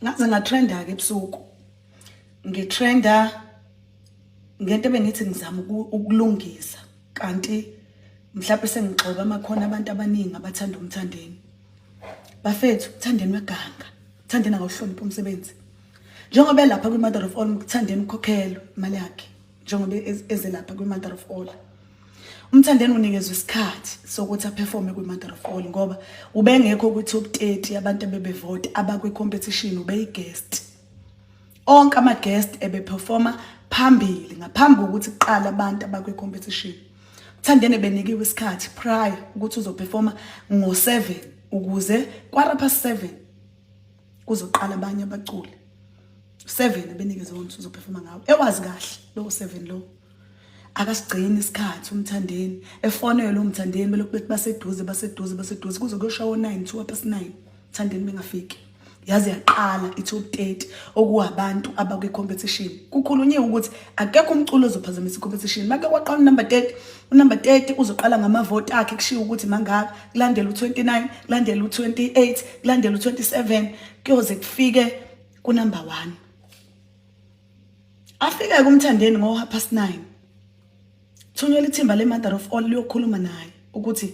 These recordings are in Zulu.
Ngaze ngatrenda ke ebusuku. Ngitrenda ngento ebengithi ngizama ukulungisa kanti mhlawumbe sengigxoba amakhona abantu abaningi abathanda uMthandeni. Bafethu, uMthandeni weganga. Mthandeni akawuhloniphi umsebenzi. Njengoba elapha kwi-Mother of All, uMthandeni ukhokhelwe imali yakhe njengoba eze lapha kwi-Mother of All. UMthandeni unikezwe isikhathi sokuthi aperforme kwi-Mother of All ngoba ubengekho kwi-top 30 yabantu abebevota abakwi-competition, ubeyi-guest. Onke ama-guest ebeperforma phambili ngaphambi kokuthi kuqale abantu abakwi-competition. Mthandeni benikiwe isikhathi prior ukuthi uzoperforma ngo-7 ukuze 7:15 kuzoqala abanye abaculi. 7 ebenikezwe ukuthi uzoperforma ngawo. Ewazi kahle lo 7 lo. Akasigcini isikhathi uMthandeni, efonelwe uMthandeni belokhu bethi baseduze baseduze baseduze kuze kuyoshawa o9 9:02 Mthandeni bengafiki. Yaze yaqala i-top 30 okuwabantu abakwi-competition. Kukhulunyiwe ukuthi akekho umculo ozophazamisa i-competition. Make kwaqala unumber 30, unumber 30 uzoqala ngamavoti akhe kushiwo ukuthi mangaka, kulandela u-29, kulandela u-28, kulandela u-27, kuyoze kufike kunumber 1. Afike kuMthandeni ngo 9:30. Thunyelwa ithimba le-Mother of All liyokhuluma naye ukuthi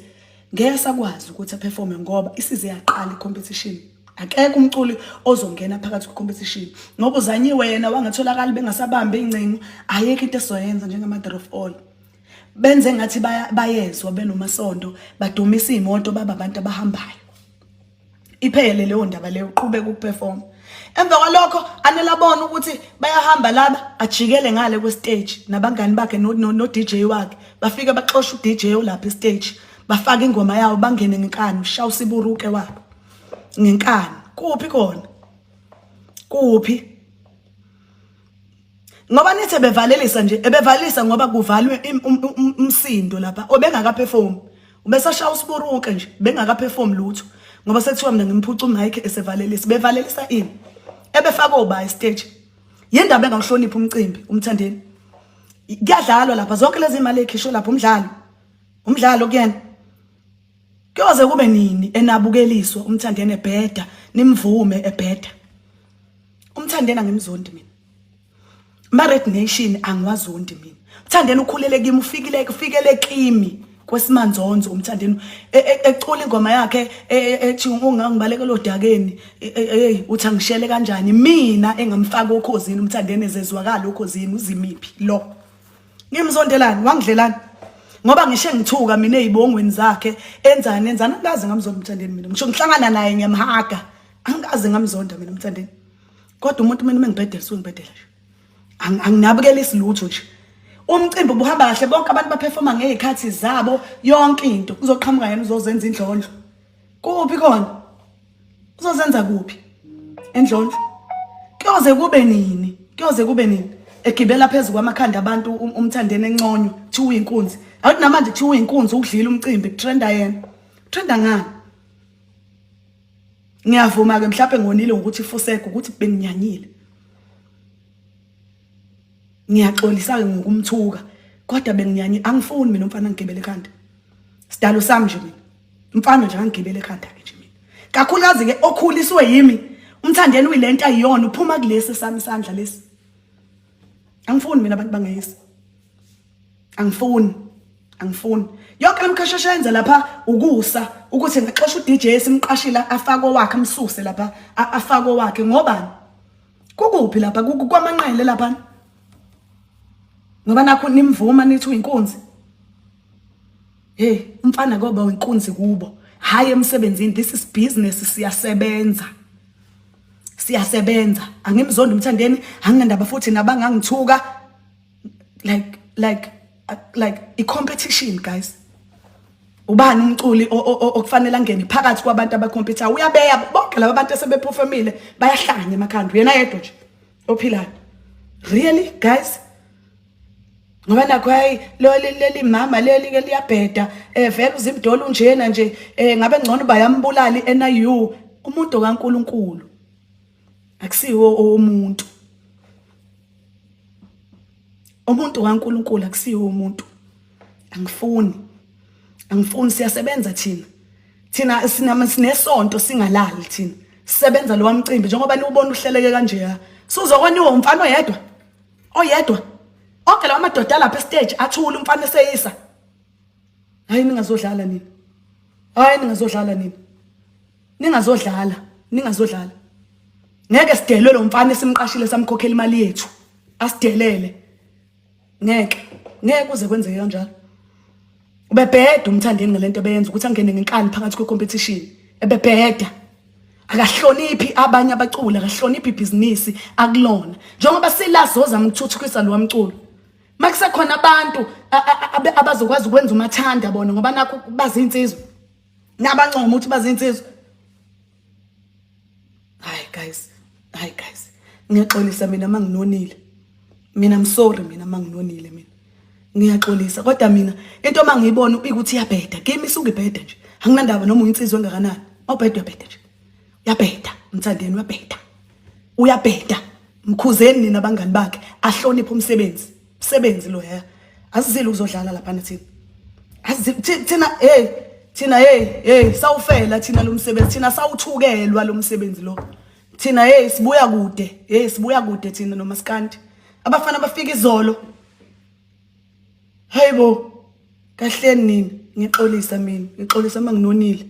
ngeke sakwazi ukuthi aperforme ngoba isize yaqala i-competition. Akekho umculi ozongena phakathi kwe-competition ngoba uzanyiwe yena wangatholakali bengasabambi ingcingo, ayikho into esizoyenza njenge-Mother of All. Benze ngathi bayezwa benomasondo, badumisa iy'moto baba abantu abahambayo. Iphele leyo ndaba leyo, uqhubeka ukuperform. Emva kwalokho anele abone ukuthi bayahamba laba, ajikele ngale kwe-stage nabangani bakhe no DJ wakhe. Bafike baxosha u-DJ olapha e-stage, bafaka ingoma yawo, bangene ngenkani, ushaya usiburuke wabo ngenkani. Kuphi khona? Kuphi? Ngoba nithi bevalelisa nje, ebevalelisa ngoba kuvalwe umsindo lapha, obengakaperform. Ubesashaya usiburuke nje, bengakaperform lutho. Ngoba sekuthiwa mina ngimphuca umic esevalelisa. Bevalelisa ini? Ebefaka oba stage. Yindaba engawuhloniphi umcimbi uMthandeni. Kuyadlalwa lapha zonke lezi imali ekhishwe lapha umdlalo. Umdlalo kuyena. Kuyoze kube nini enabukeliswa uMthandeni ebheda, nimvume ebheda. UMthandeni angimzondi mina. Ma Red Nation angiwazondi mina. Mthandeni ukhulele kimi, ufikile ufikele kimi kwesimanzonzo uMthandeni ecula ingoma yakhe ethi ungangibalekela odakeni, hey uthi angishele kanjani mina engamfaka okhozini uMthandeni ezezwakala okhozini uzimiphi lo. Ngimzondelani wangidlelani ngoba ngishe ngithuka mina ezibongweni zakhe enzani enzani, angikaze ngamzonda uMthandeni mina. Ngisho ngihlangana naye ngiyamhaga, angikaze ngamzonda mina uMthandeni. Kodwa umuntu mina mengibhedela suke ngibhedela nje. Anginabukela isilutho nje. Umcimbi ubuhamba kahle, bonke abantu baperforma ngezikhathi zabo, yonke into. Uzoqhamuka yena uzozenza indlondlo. Kuphi khona? Uzozenza kuphi? Endlondlo. Kuyoze kube nini? Kuyoze kube nini? Egibela phezulu kwamakhanda abantu uMthandeni enconywa, kuthiwa uyinkunzi. Awuthi namanje kuthiwa uyinkunzi ukudlila umcimbi, kutrenda yena. Trenda ngani? Ngiyavuma ke mhlawumbe ngonile ngokuthi fuseke ukuthi benginyanyile. Ngiyaxolisa ke ngokumthuka kodwa benginyanyile, angifuni mina umfana ngigibele ekhanda. Sidalo sami nje mina. Umfana nje angigibele ekhanda ke nje mina. Kakhulukazi ke okhuliswe yimi. UMthandeni uyilento ayiyona, uphuma kulesi sami isandla lesi. Angifuni mina abantu bangeyisi. Angifuni. Angifuni. Yonke lemkhasheshe yenza lapha ukusa ukuthi ngixosha uDJ simqashile afake owakhe amsuse lapha afake owakhe ngobani? Kukuphi lapha kwamanqele lapha? Ngoba nakho nimvuma nithi uyinkunzi. Hey, umfana koba uyinkunzi kubo. Hayi emsebenzini, this is business, siyasebenza. Siyasebenza. Angimzondi uMthandeni, anginandaba futhi nabangangithuka. Like i competition guys. Ubani umculi okufanele angene phakathi kwabantu abacompete? Uyabeya bonke laba bantu asebeperformile bayahlanya emakhanda. Yena yedwa nje ophilayo. Really guys? Ngoba nakho hayi lo leli mama leli ke liyabheda, vele uzimdolo unjena nje, ngabe ngcono bayambulala iNIU. Umuntu kaNkuluNkulu akusiwo owomuntu. Umuntu kaNkuluNkulu akusiwo umuntu. Angifuni. Angifuni, siyasebenza thina. Thina sinama sinesonto singalali thina. Sebenza lo mcimbi njengoba niwubona uhleleke kanjeya. Suzokoniwa umfana oyedwa. Oyedwa. Onke lawa madoda lapha estage athula umfana eseyisa. Hayi ningazodlala nina. Hayi ningazodlala nina. Ningazodlala, ningazodlala. Ngeke sidelwe lo mfana esimqashile samkhokhela imali yethu. Asidelele. Ngeke. Ngeke kuze kwenzeke kanjalo. Ubebheda umthandeni ngalento ebeyenza ukuthi angene ngenkani phakathi kwe-competition. Ebebheda. Akahloniphi abanye abaculi, akahloniphi ibhizinisi akulona. Njengoba silazozama ukuthuthukisa lo mculo. Makusekhona abantu abazokwazi ukwenza umathanda bona ngoba nakho bazinsizwa. Nabancoma ukuthi bazinsizwa. Hayi guys, hayi guys. Ngiyaxolisa mina manginonile. Mina I'm sorry mina manginonile mina. Ngiyaxolisa kodwa mina into mangiyibona ukuthi iyabheda. Kimi isuke ibheda nje. Anginandaba noma uyinsizwa engakanani. Awubheda uyabheda nje. Uyabheda, mthandeni uyabheda. Uyabheda. Mkhuzeni nina abangani bakhe ahloniphe umsebenzi. Umsebenzi lo ya. Asizile ukuzodlala lapha thina. Asizile thina hey thina hey hey sawufela thina lo msebenzi thina sawuthukelwa lo msebenzi lo. Thina hey sibuya kude. Hey sibuya kude thina nomaskandi. Abafana bafika izolo. Hayibo. Kahleni nini? Ngixolisa mina. Ngixolisa manginonile.